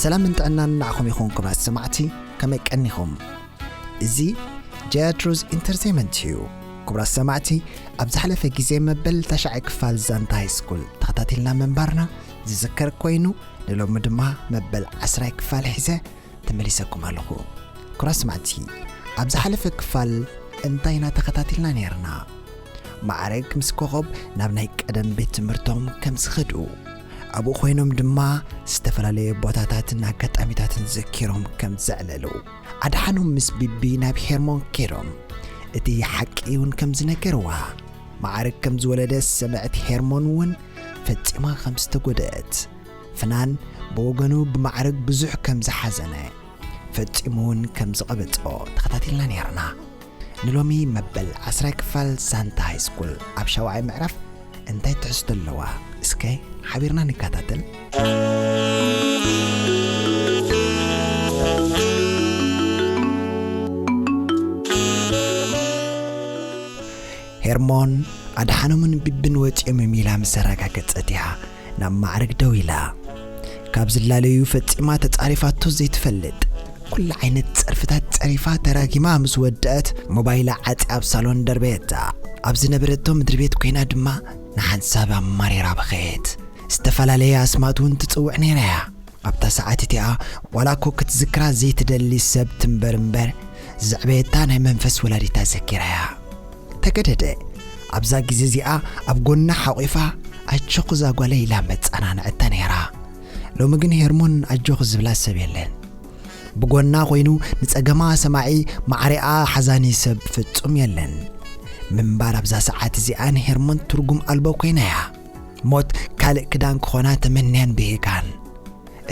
ሰላምን ጥዕናን ንዓኹም ይኹን ክቡራት ሰማዕቲ፣ ከመይ ቀኒኹም? እዚ ጀያ ትሩዝ ኢንተርቴይመንት እዩ። ክቡራት ሰማዕቲ፣ ኣብ ዝሓለፈ ግዜ መበል ተሽዓይ ክፋል ዛንታ ሃይ ስኩል ተኸታቲልና ምንባርና ዝዝከር ኮይኑ፣ ንሎሚ ድማ መበል ዓስራይ ክፋል ሒዘ ተመሊሰኩም ኣለኹ። ክቡራት ሰማዕቲ፣ ኣብ ዝሓለፈ ክፋል እንታይ ኢና ተኸታቲልና ነይርና? ማዕረግ ምስ ኮኾብ ናብ ናይ ቀደም ቤት ትምህርቶም ከም ዝኸዱ፣ ኣብኡ ኮይኖም ድማ ዝተፈላለየ ቦታታትን ኣጋጣሚታትን ዘኪሮም ከም ዘዕለሉ፣ ኣድሓኖም ምስ ቢቢ ናብ ሄርሞን ከይዶም እቲ ሓቂ እውን ከም ዝነገርዋ፣ ማዕረግ ከም ዝወለደ ዝሰምዐት ሄርሞን እውን ፈጺማ ከም ዝተጎድአት፣ ፍናን ብወገኑ ብማዕረግ ብዙሕ ከም ዝሓዘነ፣ ፈጺሙ እውን ከም ዝቐበጾ ተኸታቲልና ነይርና። ንሎሚ መበል ዓስራይ ክፋል ዛንታ ሃይ ስኩል ኣብ ሻውዓይ ምዕራፍ እንታይ ትሕዝቶ ኣለዋ? እስከ ሓቢርና ንከታተል። ሄርሞን ኣድሓኖምን ቢብን ወጺኦም እዮም ኢላ ምስ ኣረጋገጸት እያ ናብ ማዕረግ ደው ኢላ። ካብ ዝላለዩ ፈጺማ ተጻሪፋቶ ዘይትፈልጥ፣ ኩሉ ዓይነት ጸርፍታት ጸሪፋ ተራጊማ ምስ ወደአት፣ ሞባይላ ዓጽያ ኣብ ሳሎን ደርበየታ። ኣብ ዝነበረቶ ምድሪ ቤት ኮይና ድማ ንሓንሳብ ኣማሪራ በኸየት። ዝተፈላለየ ኣስማት እውን ትጽውዕ ነይራ እያ። ኣብታ ሰዓት እቲኣ ዋላ እኮ ክትዝክራ ዘይትደሊ ሰብ ትንበር እምበር፣ ዘዕበየታ ናይ መንፈስ ወላዲታ ዘኪራ እያ። ተገደደ። ኣብዛ ግዜ እዚኣ ኣብ ጎና ሓቂፋ፣ "ኣጆኺ እዛ ጓለይ" ኢላ መጸናንዐታ ነይራ። ሎሚ ግን ሄርሞን ኣጆኺ ዝብላ ሰብ የለን። ብጎና ኮይኑ ንጸገማ ሰማዒ፣ ማዕሪኣ ሓዛኒ ሰብ ፍጹም የለን። ምንባር ኣብዛ ሰዓት እዚኣ ንሄርሞን ትርጉም ኣልቦ ኮይና እያ። ሞት ካልእ ክዳን ክኾና ተመንያን ብሂጋን።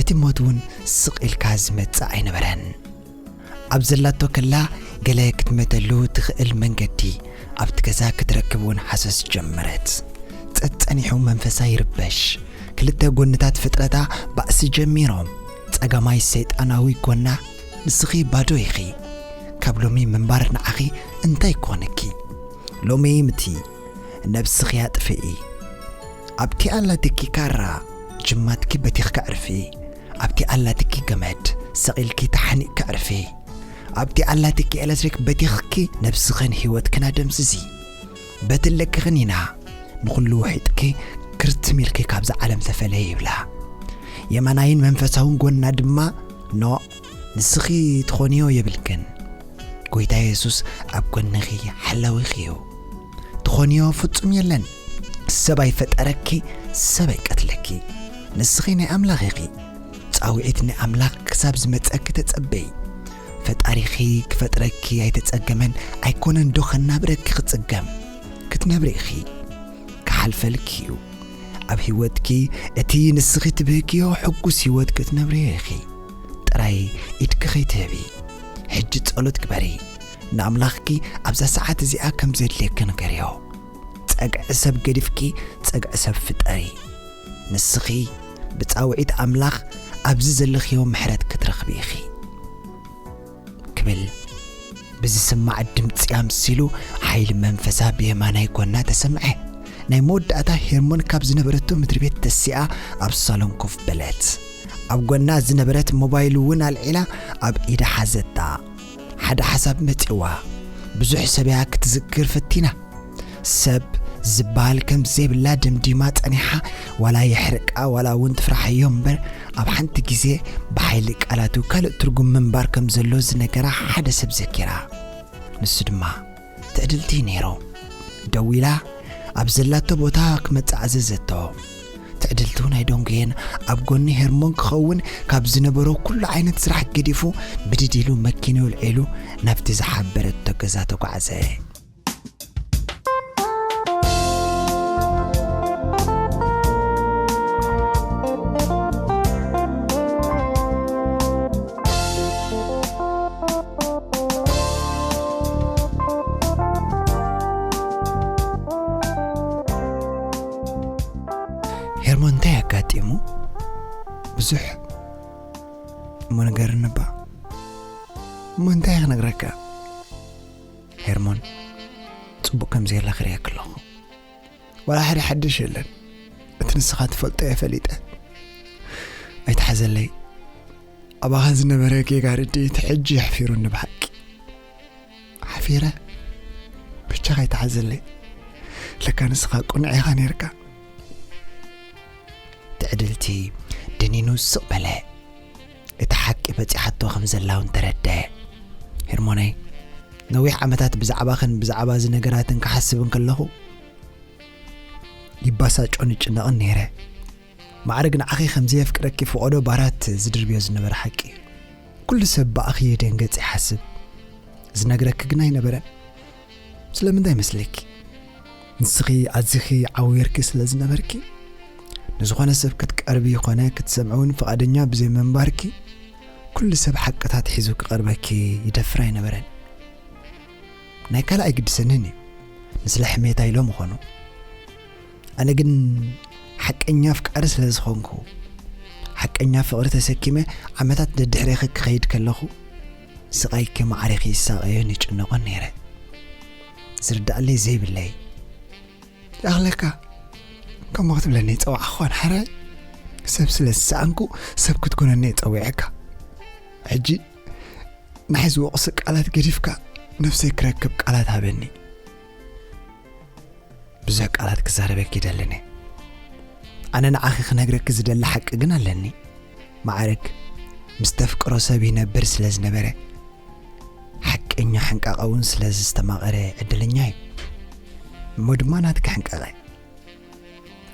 እቲ ሞት እውን ስቕ ኢልካ ዝመጽእ ኣይነበረን። ኣብ ዘላቶ ከላ ገለ ክትመተሉ ትኽእል መንገዲ ኣብቲ ገዛ ክትረክብ እውን ሃሰስ ጀመረት። ጸጸኒሑ መንፈሳ ይርበሽ። ክልተ ጎንታት ፍጥረታ ባእሲ ጀሚሮም። ጸጋማይ ሰይጣናዊ ጎና፣ "ንስኺ ባዶ ኢኺ። ካብ ሎሚ ምንባር ንዓኺ እንታይ ክኾነኪ? ሎሚ ምቲ፣ ነብስኺ ኣጥፍኢ። ኣብቲ ኣላትኪ ካራ ጅማትኪ በቲኽኪ ኣዕርፊ። ኣብቲ ኣላትኪ ገመድ ሰቒልኪ ተሓኒቕኪ ኣዕርፊ። ኣብቲ ኣላትኪ ኤለክትሪክ በቲኽኪ ነብስኽን ህይወትክን ኣደምስሲ። በቲ ኣለክኽን ኢና ንኹሉ ውሒጥኪ ክርትም ኢልኪ ካብዛ ዓለም ተፈለዪ" ይብላ። የማናይን መንፈሳውን ጎና ድማ፣ "ኖእ፣ ንስኺ ትኾንዮ የብልክን። ጎይታ የሱስ ኣብ ጎንኺ ሓላዊኺ እዩ። ትኾንዮ ፍጹም የለን። ሰብ ኣይፈጠረኪ፣ ሰብ ኣይቀትለኪ። ንስኺ ናይ ኣምላኽ ኢኺ። ጻውዒት ናይ ኣምላኽ ክሳብ ዝመጸኪ ተጸበዪ። ፈጣሪኺ ክፈጥረኪ ኣይተጸገመን፣ ኣይኮነን ዶ ከናብረኪ ክጽገም? ክትነብሪ ኢኺ። ክሓልፈልኪ እዩ። ኣብ ህይወትኪ እቲ ንስኺ ትብህግዮ ሕጉስ ህይወት ክትነብርዮ ኢኺ። ጥራይ ኢድኪ ከይትህቢ። ሕጂ ጸሎት ግበሪ። ንኣምላኽኪ ኣብዛ ሰዓት እዚኣ ከም ዘድልየኪ ንገርዮ። ጸግዒ ሰብ ገዲፍኪ ጸግዒ ሰብ ፍጠሪ። ንስኺ ብጻውዒት ኣምላኽ ኣብዚ ዘለኽዮ ምሕረት ክትረኽቢ ኢኺ" ክብል ብዝስማዕ ድምጺ ኣምሲሉ ሓይሊ መንፈሳ ብየማናይ ጎና ተሰምዐ። ናይ መወዳእታ ሄርሞን ካብ ዝነበረቶ ምድሪ ቤት ተሲኣ ኣብ ሳሎን ኮፍ በለት። ኣብ ጎና ዝነበረት ሞባይል እውን ኣልዒላ ኣብ ኢዳ ሓዘታ። ሓደ ሓሳብ መጺዋ። ብዙሕ ሰብ እያ ክትዝክር ፈቲና። ሰብ ዝበሃል ከም ዘይብላ ደምዲማ ጸኒሓ፣ ዋላ የሕርቃ ዋላ እውን ትፍራሓዮ እምበር፣ ኣብ ሓንቲ ግዜ ብሓይሊ ቃላቱ ካልእ ትርጉም ምንባር ከም ዘሎ ዝነገራ ሓደ ሰብ ዘኪራ። ንሱ ድማ ትዕድልቲ እዩ ነይሩ። ደዊላ ኣብ ዘላቶ ቦታ ክመጽእ ኣዘዘቶ። ትዕድልቱ ናይ ዶንጉየን ኣብ ጎኒ ሄርሞን ክኸውን ካብ ዝነበሮ ኩሉ ዓይነት ስራሕ ገዲፉ ብድድ ኢሉ መኪንኡ ኣልዒሉ ናብቲ ዝሓበረቶ ገዛ ተጓዕዘ። ሄርሞን እንታይ ኣጋጢሙ? ብዙሕ እሞ ንገርኒ እባ። እሞ እንታይ ክነግረካ? ሄርሞን፣ ጽቡቕ ከም ዘየላ ክርእየኪ ኣለኹ። ዋላ ሓደ ሓድሽ የለን። እቲ ንስኻ ትፈልጦ እየ ፈሊጠ። ኣይትሓዘለይ። ኣባኻ ዝነበረ ጌጋ ርድኢት ሕጂ የሕፊሩኒ ብሓቂ። ሓፊረ? ብቻ ከይትሓዘለይ። ለካ ንስኻ ቁኑዕ ኢኻ ነይርካ። ትዕድልቲ ደኒኑ ስቕ በለ። እቲ ሓቂ በጺሓቶ ከም ዘላ እውን ተረድአ። ሄርሞነይ፣ ነዊሕ ዓመታት ብዛዕባኽን ብዛዕባ እዚ ነገራትን ክሓስብ እንከለኹ ይባሳጮን ይጭነቕን ነይረ። ማዕርግ ንዓኺ ከም ዘየፍቅረኪ ፍቖዶ ባራት ዝድርብዮ ዝነበረ ሓቂ እዩ። ኩሉ ሰብ ብኣኺ ይደንገጽ ይሓስብ። ዝነግረኪ ግን ኣይነበረን። ስለምንታይ መስለኪ? ንስኺ ኣዚኺ ዓዊርኪ ስለ ዝነበርኪ፣ ንዝኾነ ሰብ ክትቀርቢ ይኾነ ክትሰምዒ እውን ፍቓደኛ ብዘይ ምንባርኪ፣ ኩሉ ሰብ ሓቅታት ሒዙ ክቐርበኪ ይደፍር ኣይነበረን። ናይ ካልእ ኣይግድሰንን እዩ፣ ንስለ ሕሜታ ኢሎም ይኾኑ። ኣነ ግን ሓቀኛ ኣፍቃሪ ስለ ዝኾንኩ፣ ሓቀኛ ፍቕሪ ተሰኪመ ዓመታት ደድሕሬኺ ክኸይድ ከለኹ፣ ስቓይኪ ማዕሬኺ ይሳቐዮን ይጭነቖን ነይረ። ዝርዳኣለይ ዘይብለይ። ይኣኽለካ፣ ከምኡ ክትብለኒ ይጸዋዕኻ እኳ ንሓራይ፣ ሰብ ስለ ዝሰኣንኩ ሰብ ክትኮነኒ እየ ጸዊዐካ። ሕጂ ንዓይ ዝወቕሱ ቃላት ገዲፍካ ነብሰይ ክረክብ ቃላት ሃበኒ። ብዙሕ ቃላት ክዛረበኪ ይደልን እየ። ኣነ ንዓኺ ክነግረኪ ዝደሊ ሓቂ ግን ኣለኒ። ማዕርግ ምስ ተፍቅሮ ሰብ ይነብር ስለ ዝነበረ፣ ሓቀኛ ሕንቃቐ እውን ስለ ዝተማቐረ ዕድለኛ እዩ። እሞ ድማ ናትኪ ሕንቃቐ።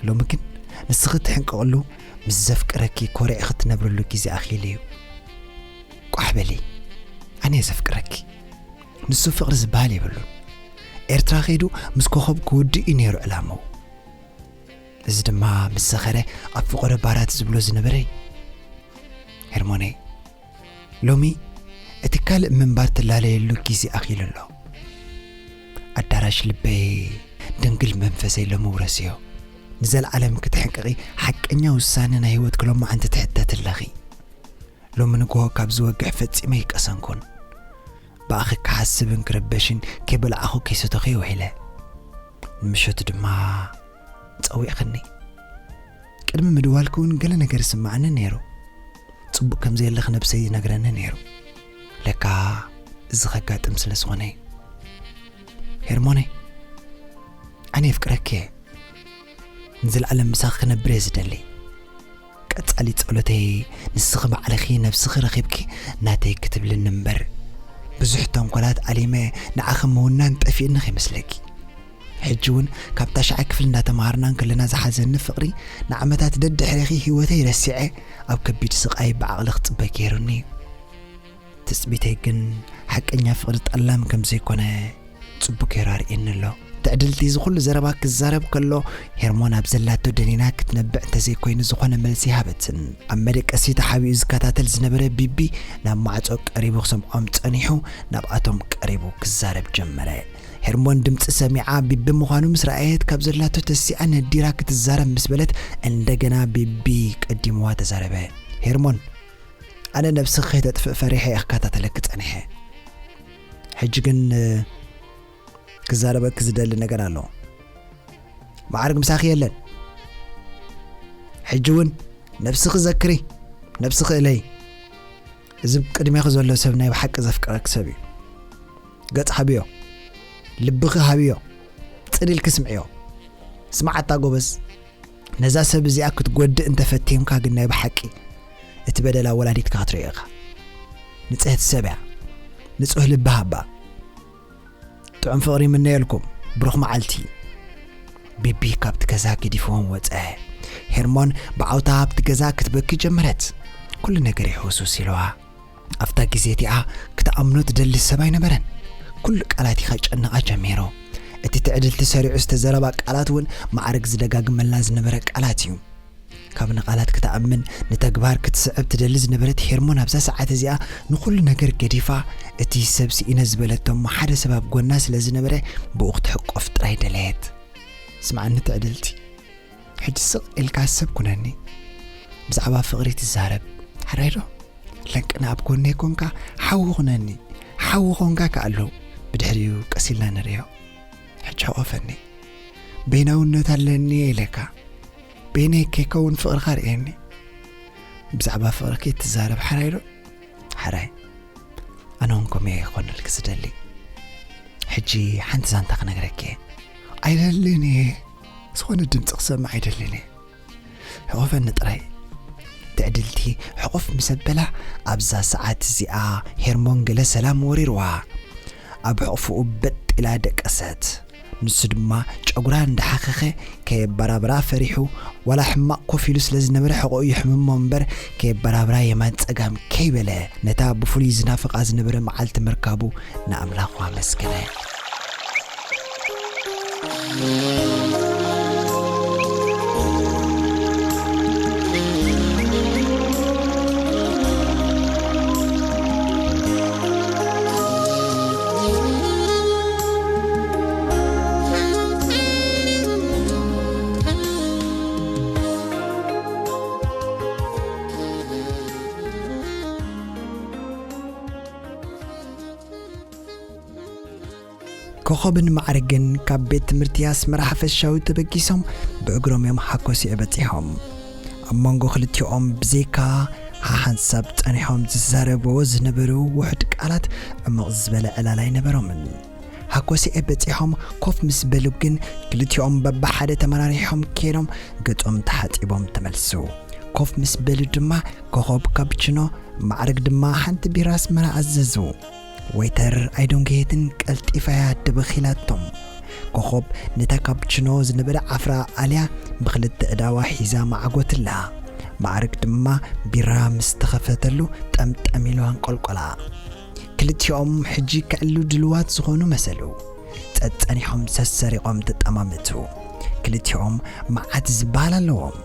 ሎሚ ግን ንስኺ ትሕንቀቕሉ፣ ምስ ዘፍቅረኪ ኮሪዕኺ ትነብርሉ ግዜ ኣኺሉ እዩ። ቋሕ በሊ፣ ኣነ እየ ዘፍቅረኪ። ንሱ ፍቕሪ ዝበሃል የብሉን። ኤርትራ ከይዱ ምስ ኮኸብ ክውድእ እዩ ነይሩ ዕላምኡ። እዚ ድማ ምስ ዘኸረ ኣብ ፍቖዶ ባራት ዝብሎ ዝነበረ እዩ። ሄርሞነይ፣ ሎሚ እቲ ካልእ ምንባር ትላለየሉ ግዜ ኣኺሉ ኣሎ። ኣዳራሽ ልበይ፣ ድንግል መንፈሰይ ሎሚ ውረስዮ። ንዘለዓለም ክትሕንቅቒ ሓቀኛ ውሳነ ናይ ህይወትኪ ሎማዓንቲ ትሕተቲ ኣለኺ። ሎሚ ንግሆ ካብ ዝወግሕ ፈጺመ ኣይቀሰንኩን። ብኣኺ ክሓስብን ክርበሽን ከይበላዕኹ ከይሰተኹ ውዒለ። ንምሸቱ ድማ ጸዊዕኽኒ። ቅድሚ ምድዋልኪ እውን ገለ ነገር ይስምዓኒ ነይሩ። ጽቡቕ ከም ዘየለኺ ነብሰይ ይነግረኒ ነይሩ። ለካ እዚ ከጋጥም ስለ ዝኾነ እዩ። ሄርሞነይ፣ ኣነ የፍቅረኪ እየ። ንዘለዓለም ምሳኺ ክነብር እየ ዝደሊ። ቀጻሊ ጸሎተይ ንስኺ ባዕልኺ ነብስኺ ረኺብኪ ናተይ ክትብልኒ እምበር፣ ብዙሕ ተንኮላት ኣሊመ ንዓኺ ምውናን ጠፊእኒ ከይመስለኪ። ሕጂ እውን ካብ ታሽዓይ ክፍሊ እንዳተማሃርና እንከለና ዝሓዘኒ ፍቕሪ፣ ንዓመታት ደድሕሬኺ ህይወተይ ረሲዐ ኣብ ከቢድ ስቓይ ብዓቕሊ ክጽበ ገይሩኒ እዩ። ትጽቢተይ ግን ሓቀኛ ፍቕሪ ጠላም ከም ዘይኮነ ጽቡቕ ገይሩ ኣርእየኒ ኣሎ። ትዕድልቲ እዚ ኩሉ ዘረባ ክዛረብ ከሎ፣ ሄርሞን ኣብ ዘላቶ ደኒና ክትነብዕ እንተዘይኮይኑ ዝኾነ መልሲ ይሃበትን። ኣብ መደቀሲ ተሓቢኡ ዝከታተል ዝነበረ ቢቢ ናብ ማዕጾ ቀሪቡ ክሰምዖም ጸኒሑ፣ ናብኣቶም ቀሪቡ ክዛረብ ጀመረ። ሄርሞን ድምጺ ሰሚዓ ቢቢ ምዃኑ ምስ ረኣየት፣ ካብ ዘላቶ ተሲኣ ነዲራ ክትዛረብ ምስ በለት፣ እንደገና ቢቢ ቀዲምዋ ተዛረበ። ሄርሞን፣ ኣነ ነብስኺ ከይተጥፍእ ፈሪሐ እየ ክከታተለኪ ጸኒሐ። ሕጂ ግን፣ እ፣ ክዛረበኪ ዝደሊ ነገር ኣሎ። ማዕርግ ምሳኺ የለን። ሕጂ እውን ነብስኺ ዘክሪ፣ ነብስኺ እለይ። እዚ ቅድሜኺ ዘሎ ሰብ ናይ ብሓቂ ዘፍቅረኪ ሰብ እዩ። ገጽ ሃብዮ፣ ልብኺ ሃብዮ፣ ጽን ኢልኪ ስምዕዮ። ስምዓታ ጎበዝ፣ ነዛ ሰብ እዚኣ ክትጎድእ እንተፈቲምካ ግን ናይ ብሓቂ እቲ በደላ ወላዲትካ ክትርእዮ ኢኻ። ንጽህቲ ሰብ እያ። ንጹህ ልቢ ሃባ። ጥዑም ፍቕሪ ይምነየልኩም። ብሩኽ መዓልቲ። ቢቢ ካብቲ ገዛ ገዲፍዎም ወጸ። ሄርሞን ብዓውታ ኣብቲ ገዛ ክትበኪ ጀመረት። ኩሉ ነገር እዩ ህውስውስ ኢልዋ። ኣብታ ግዜ እቲኣ ክትኣምኖ ትደሊ ሰብ ኣይነበረን። ኩሉ ቃላት ከጨንቓ ጀሚሩ። እቲ ትዕድልቲ ሰሪዑ ዝተዘረባ ቃላት እውን ማዕርግ ዝደጋግመላ ዝነበረ ቃላት እዩ። ካብ ንቓላት ክትኣምን ንተግባር ክትስዕብ ትደሊ ዝነበረት ሄርሞን ኣብዛ ሰዓት እዚኣ ንኹሉ ነገር ገዲፋ፣ እቲ ሰብ ስኢነ ዝበለቶ እሞ ሓደ ሰብ ኣብ ጎና ስለ ዝነበረ ብኡ ክትሕቆፍ ጥራይ ደለየት። ስምዓኒ ትዕድልቲ፣ ሕጂ ስቕ ኢልካ ሰብ ኩነኒ። ብዛዕባ ፍቕሪ ትዛረብ፣ ሓራይ ዶ? ለቅነ ኣብ ጎነይ ኮንካ ሓዊ ኩነኒ። ሓዊ ኮንካ ከኣሉ። ብድሕሪኡ ቀስ ኢልና ንርእዮ። ሕጂ ሕቆፈኒ። በይናውነት ኣለኒ ኢለካ። በይነይ ከይከውን ፍቕርኻ ርእየኒ። ብዛዕባ ፍቕርኪ ትዛረብ ሓራይ ዶ? ሓራይ። ኣነ እውን ከምኡ እየ ክኾነልኪ ዝደሊ። ሕጂ ሓንቲ ዛንታ ክነግረኪ እየ። ኣይደልን እየ። ዝኾነ ድምፂ ክሰምዕ ኣይደልን እየ። ሕቆፈኒ ጥራይ። ትዕድልቲ ሕቑፍ ምስ ኣበላ ኣብዛ ሰዓት እዚኣ ሄርሞን ገለ ሰላም ወሪርዋ። ኣብ ሕቑፍኡ በጥ ኢላ ደቀሰት። ንሱ ድማ ጨጉራ እንዳሓኸኸ ከየበራብራ ፈሪሑ፣ ዋላ ሕማቕ ኮፍ ኢሉ ስለ ዝነበረ ሕቖኡ ይሕምሞ እምበር ከየበራብራ የማን ጸጋም ከይበለ ነታ ብፍሉይ ዝናፍቓ ዝነበረ መዓልቲ ምርካቡ ንኣምላኹ ኣመስገነ። ኮኾብን ማዕርግን ካብ ቤት ትምህርቲ ኣስመራ ሓፈሻዊ ተበጊሶም ብእግሮም እዮም ሓኮሲዕ በጺሖም። ኣብ መንጎ ክልቲኦም ብዘይካ ሓሓንሳብ ጸኒሖም ዝዛረብዎ ዝነበሩ ውሑድ ቃላት ዕሙቕ ዝበለ ዕላል ኣይነበሮምን። ሓኮሲዕ በጺሖም ኮፍ ምስ በሉ ግን ክልቲኦም በብሓደ ተመራሪሖም ከይዶም ገጾም ተሓጺቦም ተመልሱ። ኮፍ ምስ በሉ ድማ ኮኾብ ካፕችኖ፣ ማዕርግ ድማ ሓንቲ ቢራ ኣስመራ ኣዘዙ። ወይተር ኣይደንጎየትን ቀልጢፋ እያ ደበኽ ኢላቶም። ኮኾብ ነታ ካፕችኖ ዝነበረ ዓፍራ ኣልያ ብኽልተ እዳዋ ሒዛ ማዕጎትላ። ማዕርግ ድማ ቢራ ምስ ተኸፈተሉ ጠምጠም ኢሉ ኣንቆልቆላ። ክልቲኦም ሕጂ ክዕሉ ድልዋት ዝኾኑ መሰሉ። ጸጸኒሖም ሰሰሪቖም ተጠማመቱ። ክልቲኦም መዓት ዝበሃል ኣለዎም።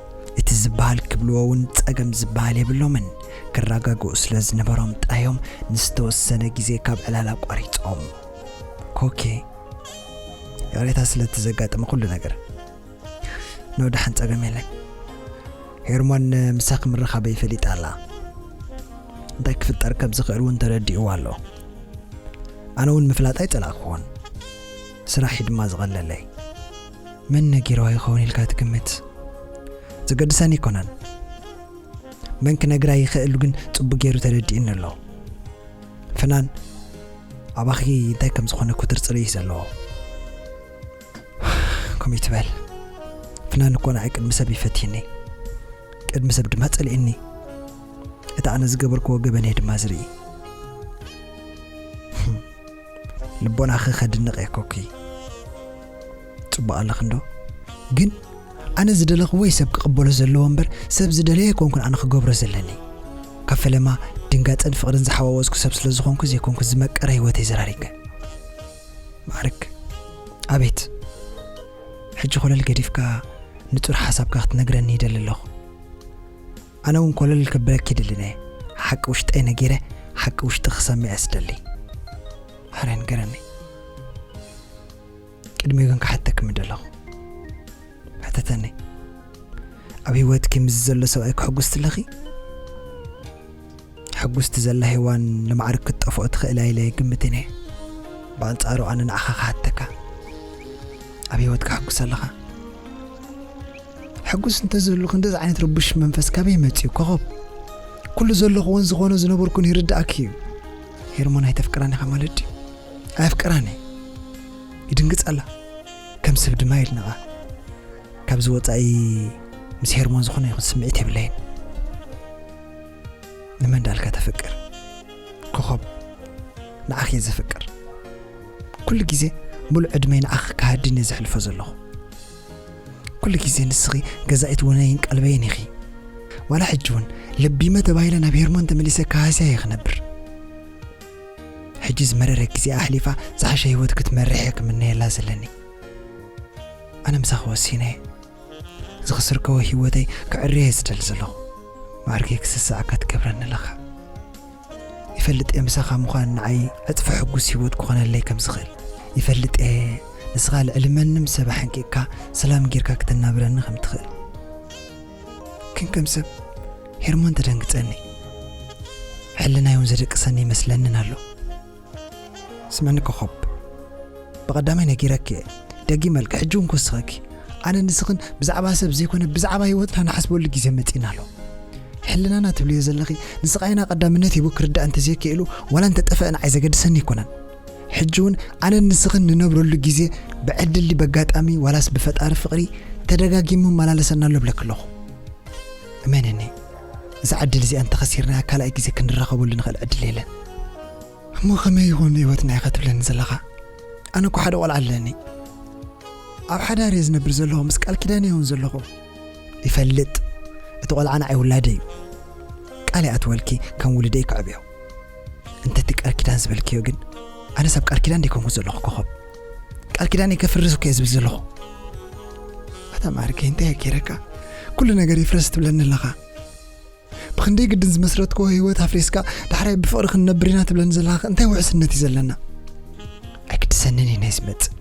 እቲ ዝበሃል ክብልዎ እውን ጸገም ዝበሃል የብሎምን። ክረጋግኡ ስለ ዝነበሮም ጥራዮም ንዝተወሰነ ግዜ ካብ ዕላል ኣቋሪጾም። ኮኬ፣ ይቕሬታ ስለቲ ዘጋጠመ ኩሉ ነገር። ኖ፣ ደሓን፣ ጸገም የለን። ሄርሞን ምሳኺ ምርኻበይ ፈሊጣ ኣላ። እንታይ ክፍጠር ከም ዝኽእል እውን ተረዲእዋ ኣሎ። ኣነ እውን ምፍላጥ ኣይጸላእክዎን። ስራሕ እዩ ድማ ዝቐለለይ። መን ነጊርዋ ይኸውን ኢልካ ትግምት? ዘገድሰኒ ኣይኮነን። መን ክነግራ ይኽእል ግን ጽቡቕ ገይሩ ተረዲእኒ ኣሎ። ፍናን፣ ኣባኺ እንታይ ከም ዝኾነ ኩትር ጽልኢ እዩ ዘለዎ። ከምኡ ትበል። ፍናን እኮ ንዓይ ቅድሚ ሰብ ይፈትየኒ፣ ቅድሚ ሰብ ድማ ጸልእኒ። እቲ ኣነ ዝገበርክዎ ገበን እየ ድማ ዝርኢ። ልቦናኺ ከድንቕ እየ ኮኪ። ጽቡቕ ኣለኺ እንዶ። ግን ኣነ ዝደለኽዎ እዩ ሰብ ክቕበሎ ዘለዎ እምበር፣ ሰብ ዝደለዮ ኣይኮንኩን ኣነ ክገብሮ ዘለኒ። ካብ ፈለማ ድንጋጸን ፍቕርን ዝሓዋወስኩ ሰብ ስለ ዝኾንኩ ዘይኮንኩ ዝመቀረ ህይወተይ ዘራሪገ። ማዕርግ፣ ኣቤት። ሕጂ ኮለል ገዲፍካ ንጹር ሓሳብካ ክትነግረኒ ይደሊ ኣለኹ። ኣነ እውን ኮለል ከብለኪ ይደልን እየ። ሓቂ ውሽጠይ ነጊረ፣ ሓቂ ውሽጢ ክሰምዕ እየ ዝደሊ። ማዕረ ንገረኒ። ቅድሚኡ ግን ክሓተኪ ምደለኹ። ሕተተኒ። ኣብ ህይወትኪ ምስ ዘሎ ሰብኣይ ክሕጉስ ትለኺ? ሕጉስቲ ዘላ ሄዋን ንማዕርግ ክትጠፍኦ ትኽእል እያ ኢለ ይግምት እየ። ብኣንጻሩ ኣነ ንዓኻ ክሓተካ። ኣብ ህይወትካ ሕጉስ ኣለኻ? ሕጉስ እንተዘሉ ክንደዚ ዓይነት ርቡሽ መንፈስ ካበይ መጺኡ ኮኾብ? ኩሉ ዘለኹዎን ዝኾኖ ዝነበርኩን ይርድኣኪ እዩ። ሄርሞን ኣይተፍቅራን ኢኻ ማለት ድዩ? ኣየፍቅራን እየ። ይድንግጽ ኣላ። ከም ሰብ ድማ ይድንቓ። ካብዚ ወጻኢ ምስ ሄርሞን ዝኾነ ይኹን ስምዒት የብለይን። ንመን ዳልካ ተፍቅር? ኮኾብ፣ ንዓኺ እየ ዘፍቅር። ኩሉ ግዜ ሙሉእ ዕድመይ ንዓኺ ክሃድን እየ ዘሕልፎ ዘለኹ። ኩሉ ግዜ ንስኺ ገዛኢት ውነይን ቀልበይን ኢኺ። ዋላ ሕጂ እውን ለቢመ ተባሂለ ናብ ሄርሞን ተመሊሰ ክሃስያ እየ ክነብር። ሕጂ ዝመረረ ግዜ ኣሕሊፋ ዝሓሸ ህይወት ክትመርሕ እየ ክምነየላ ዘለኒ። ኣነ ምሳኺ ወሲነ እየ። ዝኸሰርክዎ ህይወተይ ከዕርዮ እየ ዝደሊ ዘለኹ። ማዕርገይ ክስስዓካ ትገብረኒ ኣለኻ። ይፈልጥ እየ ምሳኻ ምዃን ንዓይ ዕጽፊ ሕጉስ ህይወት ክኾነለይ ከም ዝኽእል። ይፈልጥ እየ ንስኻ ልዕሊ መንም ሰብ ኣሕንቂቕካ ሰላም ጌርካ ክተናብረኒ ከም ትኽእል። ግን ከም ሰብ ሄርሞን ተደንግጸኒ። ሕልናይ እውን ዘደቅሰኒ ይመስለንን ኣሎ። ስምዕኒ ኮኾብ፣ ብቐዳማይ ነጊረኪ እየ። ደጊመልኪ፣ ሕጂ እውን ክውስኸኪ። ኣነ ንስኽን ብዛዕባ ሰብ ዘይኮነ ብዛዕባ ህይወትና ንሓስበሉ ግዜ መጺና ኣሎ። ሕልናና ትብልዮ ዘለኺ ንስቓይና ቀዳምነት ሂቡ ክርዳእ እንተዘይክኢሉ ዋላ እንተጠፈአ ንዓይ ዘገድሰኒ ኣይኮነን። ሕጂ እውን ኣነ ንስኽን ንነብረሉ ግዜ ብዕድል በጋጣሚ ዋላስ ብፈጣሪ ፍቕሪ ተደጋጊሙ መላለሰና ኣሎ ብለኪ ኣለኹ። እመንኒ፣ እዛ ዕድል እዚኣ እንተኸሲርናያ ካልኣይ ግዜ ክንራኸበሉ ንኽእል ዕድል የለን። እሞ ከመይ ይኹን ህይወትና ኢኻ ትብለኒ ዘለኻ? ኣነ እኮ ሓደ ቆልዓ ኣለኒ። ኣብ ሓዳር እየ ዝነብር ዘለኹ፣ ምስ ቃል ኪዳን እየ እውን ዘለኹ። ይፈልጥ፣ እቲ ቆልዓ ንዓይ ውላደይ እዩ። ቃል ይኣትወልኪ፣ ከም ውሉደይ ከዕብዮ። እንተ እቲ ቃል ኪዳን ዝበልክዮ ግን፣ ኣነስ ኣብ ቃል ኪዳን ደይኮንኩ ዘለኹ ኮኸብ። ቃል ኪዳን ከፍርስ እኮ እየ ዝብል ዘለኹ። ኣታ ማርገይ፣ እንታይ እየ ገይረካ? ኩሉ ነገር ይፍረስ ትብለኒ ኣለኻ። ብኽንደይ ግድን ዝመስረትክዎ ህይወት ኣፍሪስካ፣ ዳሕራይ ብፍቕሪ ክንነብር ኢና ትብለኒ ዘለኻ እንታይ ውሕስነት እዩ ዘለና? ኣይግድሰንን እዩ ናይ ዝመጽእ።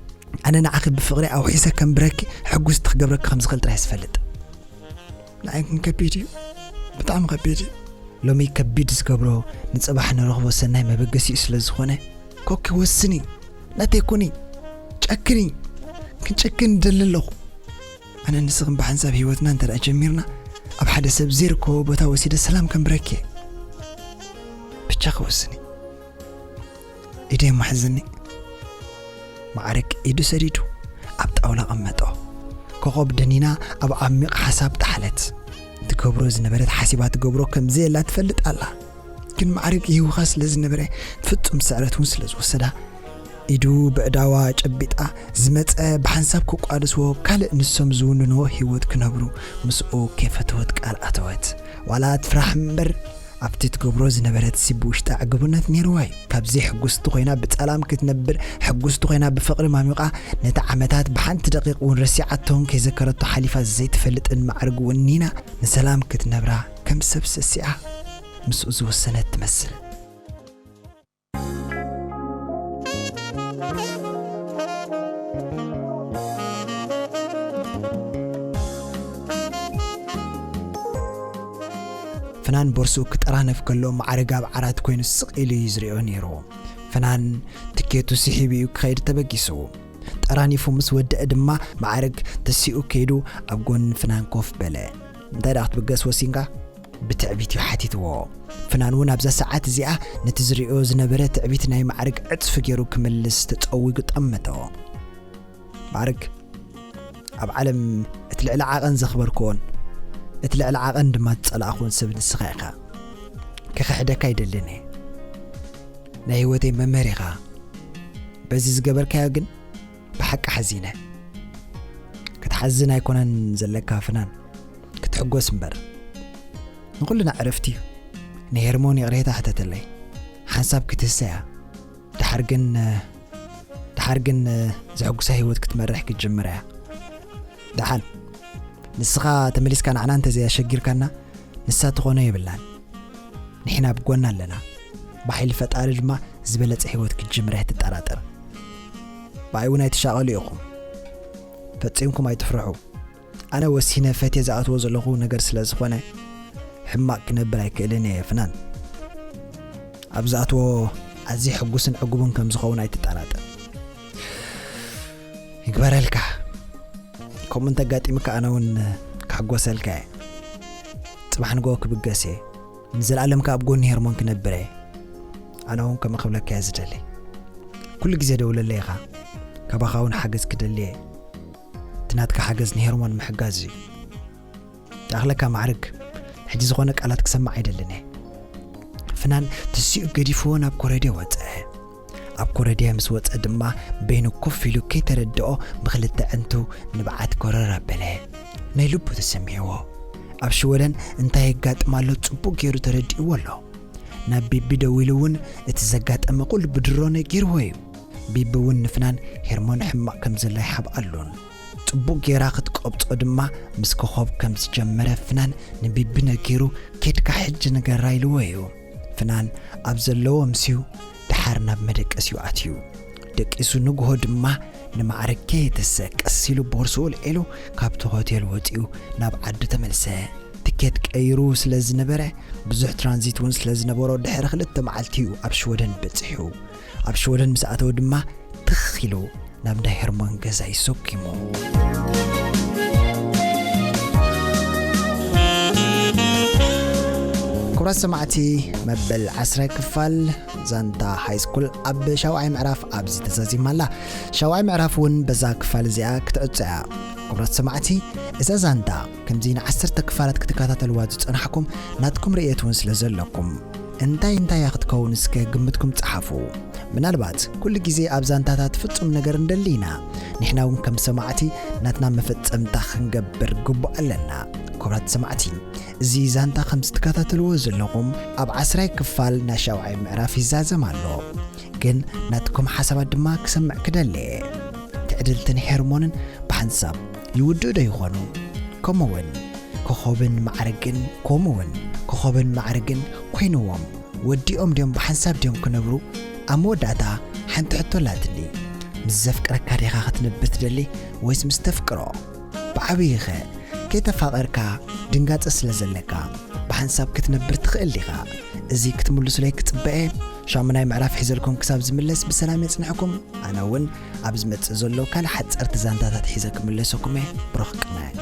ኣነ ንዓኺ ብፍቕሪ ኣውሒሰ ከንብረኪ፣ ሕጉስቲ ክገብረኪ ከም ዝኽእል ጥራይ ዝፈልጥ። ንዓይ ግን ከቢድ እዩ፣ ብጣዕሚ ከቢድ እዩ። ሎሚ ከቢድ ዝገብሮ ንጽባሕ ንረኽቦ ሰናይ መበገሲኡ ስለ ዝኾነ፣ ኮኪ ወስኒ፣ ናተይ ኩኒ፣ ጨክኒ። ክንጨክን እደሊ ኣለኹ። ኣነ ንስኽን ብሓንሳብ ህይወትና እንተ ደኣ ጀሚርና፣ ኣብ ሓደ ሰብ ዘይርከቦ ቦታ ወሲደ ሰላም ከንብረኪ እየ። ብቻ ክወስኒ። ኢደይ ማሕዝኒ። ማዕረግ ኢዱ ሰዲዱ ኣብ ጣውላ ቀመጦ። ኮኾብ ደኒና ኣብ ዓሚቕ ሓሳብ ጠሓለት። ትገብሮ ዝነበረት ሓሲባ ትገብሮ ከም ዘየላ ትፈልጥ ኣላ። ግን ማዕረግ ይህውኻ ስለ ዝነበረ ፍጹም ስዕረት እውን ስለ ዝወሰዳ፣ ኢዱ ብዕዳዋ ጨቢጣ ዝመጸ ብሓንሳብ ክቋደስዎ ካልእ ንሶም ዝውንንዎ ህይወት ክነብሩ ምስኡ ከይፈተወት ቃል ኣተወት። ዋላ ትፍራሕ እምበር ኣብቲ ትገብሮ ዝነበረት ሲ ብውሽጣ ዕግብነት ነይርዋ እዩ። ካብዚ ሕጉስቲ ኮይና ብጸላም ክትነብር፣ ሕጉስቲ ኮይና ብፍቕሪ ማሚቓ፣ ነቲ ዓመታት ብሓንቲ ደቂቕ እውን ረሲዓቶን ከይዘከረቶ ሓሊፋ ዘይትፈልጥን ማዕርግ ወኒና ንሰላም ክትነብራ ከም ሰብ ሰሲዓ ምስኡ ዝወሰነት ትመስል። ፍናን ቦርስኡ ክጠራነፍ ከሎ ማዕረግ ኣብ ዓራት ኮይኑ ስቕ ኢሉ እዩ ዝሪኦ ነይሩ። ፍናን ትኬቱ ስሒቡ እዩ ክኸይድ ተበጊሱ። ጠራኒፉ ምስ ወደአ ድማ ማዕረግ ተሲኡ ከይዱ ኣብ ጎኒ ፍናን ኮፍ በለ። እንታይ ደኣ ክትብገስ ወሲንካ? ብትዕቢት እዩ ሓቲትዎ። ፍናን እውን ኣብዛ ሰዓት እዚኣ ነቲ ዝሪኦ ዝነበረ ትዕቢት ናይ ማዕረግ ዕጽፊ ገይሩ ክምልስ ተጸዊጉ ጠመቶ። ማዕረግ፣ ኣብ ዓለም እቲ ልዕሊ ዓቐን ዘኽበርክዎን እቲ ልዕሊ ዓቐን ድማ ዝጸላእኽዎን ሰብ ንስኻ ኢኻ። ክኽሕደካ ኣይደልን እየ። ናይ ህይወተይ መምህር ኢኻ። በዚ ዝገበርካዮ ግን ብሓቂ ሓዚነ። ክትሓዝን ኣይኮነን ዘለካ ፍናን፣ ክትሕጎስ እምበር። ንኹልና ዕረፍቲ እዩ። ንሄርሞን ይቕሬታ ሕተተለይ። ሓንሳብ ክትህሰ እያ። ደሓር ግን፣ ደሓር ግን ዘሐጉሳ ህይወት ክትመርሕ ክትጅምር እያ። ደሓን ንስኻ ተመሊስካ ንዓና እንተዘይ ኣሸጊርካና፣ ንሳ ትኾኖ የብላን። ንሕና ኣብ ጎና ኣለና። ብሓይሊ ፈጣሪ ድማ ዝበለጸ ህይወት ክትጅምር ኣይትጠራጠር። ብኣይ እውን ኣይትሻቐሉ ኢኹም። ፈጺምኩም ኣይትፍርሑ። ኣነ ወሲነ ፈትየ ዝኣትዎ ዘለኹ ነገር ስለ ዝኾነ፣ ሕማቕ ክነብር ኣይክእልን እየ ፍናን። ኣብ ዝኣትዎ ኣዝየ ሕጉስን ዕጉብን ከም ዝኸውን ኣይትጠራጠር። ይግበረልካ። ከምኡ እንተጋጢምካ ኣነ እውን ክሕጎሰልካ እየ። ጽባሕ ንግሆ ክብገስ እየ። ንዘለኣለም ከኣ ኣብ ጎኒ ሄርሞን ክነብር እየ። ኣነ እውን ከምኡ ክብለካ እየ ዝደሊ። ኩሉ ግዜ ደውለለይ ኢኻ። ካባኻ እውን ሓገዝ ክደሊ እየ። እቲ ናትካ ሓገዝ ንሄርሞን ምሕጋዝ እዩ። ይኣኽለካ ማዕርግ፣ ሕጂ ዝኾነ ቃላት ክሰምዕ ኣይደልን እየ። ፍናን ትሲኡ ገዲፍዎ ናብ ኮረድዮ ወጸ። ኣብ ኮረድዮ ምስ ወጸ ድማ በይኑ ኮፍ ኢሉ ከይተረድኦ ብኽልተ ኣዕንቱ ንብዓት ጎረር ኣበለ። ናይ ልቡ ተሰሚዕዎ። ኣብ ሽወደን እንታይ የጋጥም ኣሎ ጽቡቕ ገይሩ ተረዲእዎ ኣሎ። ናብ ቢቢ ደዊሉ እውን እቲ ዘጋጠመ ኩሉ ብድሮ ነጊርዎ እዩ። ቢቢ እውን ንፍናን ሄርሞን ሕማቕ ከም ዘላ ይሓብኣሉን። ጽቡቕ ጌራ ክትቀብጾ ድማ ምስ ኮኾብ ከም ዝጀመረ ፍናን ንቢቢ ነጊሩ፣ "ኬድካ ሕጂ ንገራ" ኢልዎ እዩ። ፍናን ኣብ ዘለዎ ኣምስዩ ደሓር ናብ መደቀሲኡ ኣትዩ። ደቂሱ ንግሆ ድማ ንማዕረግ ከየተሰ ቀስ ኢሉ ቦርስኡ ኣልዒሉ ካብቲ ሆቴል ወጺኡ ናብ ዓዱ ተመልሰ። ትኬት ቀይሩ ስለ ዝነበረ ብዙሕ ትራንዚት እውን ስለ ዝነበሮ ድሕሪ ክልተ መዓልቲ እዩ ኣብ ሽወደን በጺሑ። ኣብ ሽወደን ምስ ኣተወ ድማ ትኽ ኢሉ ናብ ናይ ሄርሞን ገዛ ይሰኪሙ። ክቡራት ሰማዕቲ፣ መበል ዓስራይ ክፋል ዛንታ ሃይስኩል ኣብ ሻውዓይ ምዕራፍ ኣብዚ ተዛዚማ ኣላ። ሻውዓይ ምዕራፍ እውን በዛ ክፋል እዚኣ ክትዕጾ እያ። ክቡራት ሰማዕቲ፣ እዛ ዛንታ ከምዚ ንዓሰርተ ክፋላት ክትከታተልዋ ዝጸናሕኩም ናትኩም ርእየት እውን ስለ ዘለኩም፣ እንታይ እንታይ እያ ክትከውን እስከ ግምትኩም ጸሓፉ። ምናልባት ኩሉ ግዜ ኣብ ዛንታታት ፍጹም ነገር እንደሊ ኢና። ንሕና እውን ከም ሰማዕቲ ናትና መፈጸምታ ክንገብር ግቡእ ኣለና። ክቡራት ሰማዕቲ፣ እዚ ዛንታ ከም ዝትከታተልዎ ዘለኹም ኣብ ዓስራይ ክፋል ናይ ሻውዓይ ምዕራፍ ይዛዘም ኣሎ። ግን ናትኩም ሓሳባት ድማ ክሰምዕ ክደሊ እየ። ትዕድልትን ሄርሞንን ብሓንሳብ ይውድኡ ዶ ይኾኑ? ከምኡ እውን ኮኾብን ማዕርግን፣ ከምኡ እውን ኮኾብን ማዕርግን ኮይንዎም ወዲኦም ድዮም ብሓንሳብ ድዮም ክነብሩ? ኣብ መወዳእታ ሓንቲ ሕቶ ኣላትኒ። ምስ ዘፍቅረካ ዲኻ ክትነብር ትደሊ ወይስ ምስ ተፍቅሮ? ብዓብይኸ ከይተፋቐርካ ድንጋጸ ስለ ዘለካ ብሓንሳብ ክትነብር ትኽእል ዲኻ? እዚ ክትምልሱለይ ክጽበ እየ። ሻሙናይ ምዕራፍ ሒዘልኩም ክሳብ ዝምለስ ብሰላም የጽንሕኩም። ኣነ እውን ኣብ ዝመጽእ ዘሎ ካልእ ሓጸርቲ ዛንታታት ሒዘ ክምለሰኩም እየ። ብሩኽ ቅነ።